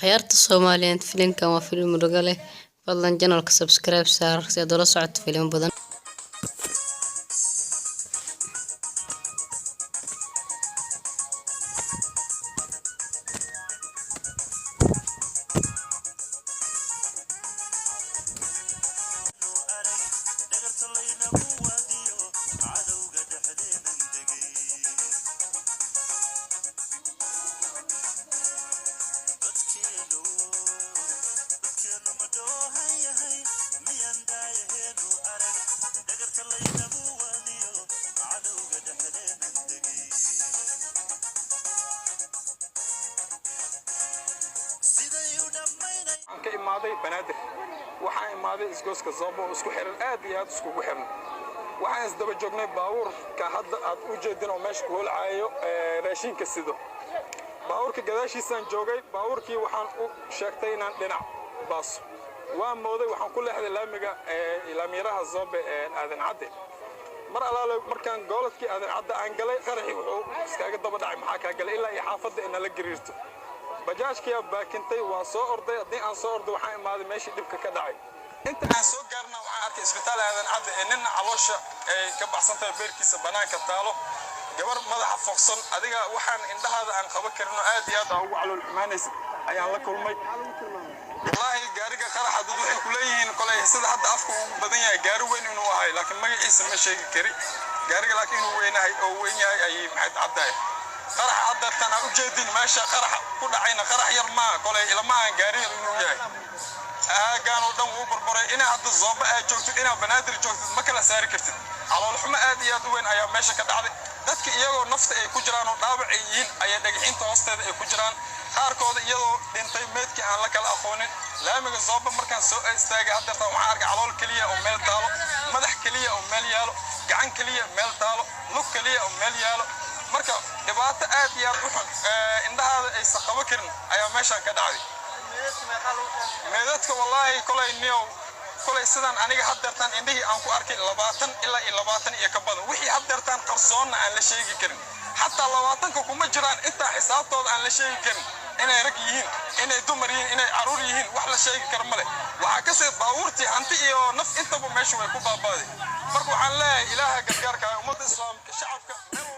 Akhyaarta Soomaaliyeed, filimkan waa filim murugo leh. Fadlan channelka subscribe saar si aad ula socoto filimo badan. Dhagarta laynagu waadiyo cadowga dhexdeenan degay. Dadkeenu, dadkeenu ma doohan yahay? Miyaan daayaheenu arag dhagarta laynagu waadiyo cadowga dhexdeenan degay? Siday u dhammaynay. Waxaan ka imaaday Banaadir, waxaan imaaday isgoyska Zoobo oo isku xiran, aad iyo aad iskugu xiran. Waxaan isdaba joognay baabuurka hadda aad u jeedin oo meesha ku holcaayo ee raashinka sido. Baabuurka gadaashiisaan joogay. Baabuurkii waxaan u sheegtay inaan dhinac baaso waa mooday. Waxaan ku leexday laamiga ee laamiyaraha Zoobe ee Aadan Cadde. Mar alaale markaan gooladkii Aadan Cadde aan galay, qaraxii wuxuu iskaga daba dhacay, maxaa kaa galay, ilaa iyo xaafadda inala gariirto. Bajaajkiyaa baakintay, waan soo orday. Haddii aan soo orday, waxaan imaaday meeshii dhibka ka dhacay. Inta aan soo gaarna, waxaan arkay isbitaal Aadan Cadde ee ninna caloosha ay ka baxsan tahay, beerkiisa bannaanka taalo, gabar madaxa foqsan. Adiga waxaan indhahaada aan qaban karin oo aad iyo aad aa ugu calool xumaanaysa ayaan la kulmay. Wallaahi gaariga qaraxa dad waxay ku leeyihiin kolay sida hadda afka ugu badan yahay gaari weyn inuu ahay, laakiin magaciisa ma sheegi kari gaariga, laakiin inuu weynahay oo weyn yahay ayay maxayd caddahay. Qaraxa haddeertan aa u jeedin meesha qaraxa ku dhacayna qarax yar maa, kolay ilama aan gaari yar inuu yahay. Aagaan oo dhan wuu burburay. Inaa hadda Zooba aad joogtid, inaa Banaadir joogtid, ma kala saari kartid. Caloolxumo aad iyo aad u weyn ayaa meesha ka dhacday. Dadka iyagoo nafta ay ku jiraan oo dhaawac ay yihiin ayaa dhagaxiinta hoosteeda ay ku jiraan, qaarkooda iyadoo dhintay meydkii aan la kala aqoonin. Laamiga Zooba markaan soo istaagay haddeertan, waxaan arkay calool keliya oo meel taalo, madax keliya oo meel yaalo, gacan keliya meel taalo, lug keliya oo meel yaalo. Marka dhibaato aad iyo aad u xun indhahaada aysan qabo karin ayaa meeshaan ka dhacday. Meedadka wallaahi kolay niyow, kolay sidaan aniga haddeertaan indhihii aan ku arkay, 20 ilaa iyo 20 iyo ka badan. Wixii haddeertaan qarsoonna aan la sheegi karin, xataa 20-ka kuma jiraan. Intaa xisaabtooda aan la sheegi karin, inay rag yihiin, inay dumar yihiin, inay caruur yihiin, wax la sheegi kara male. Waxaa kasii baabuurtii, hanti iyo naf intaba meesha way ku baabaaday. Marka waxaan leeyahay, Ilaaha gargaarka ummadda Islaamka, shacabka meel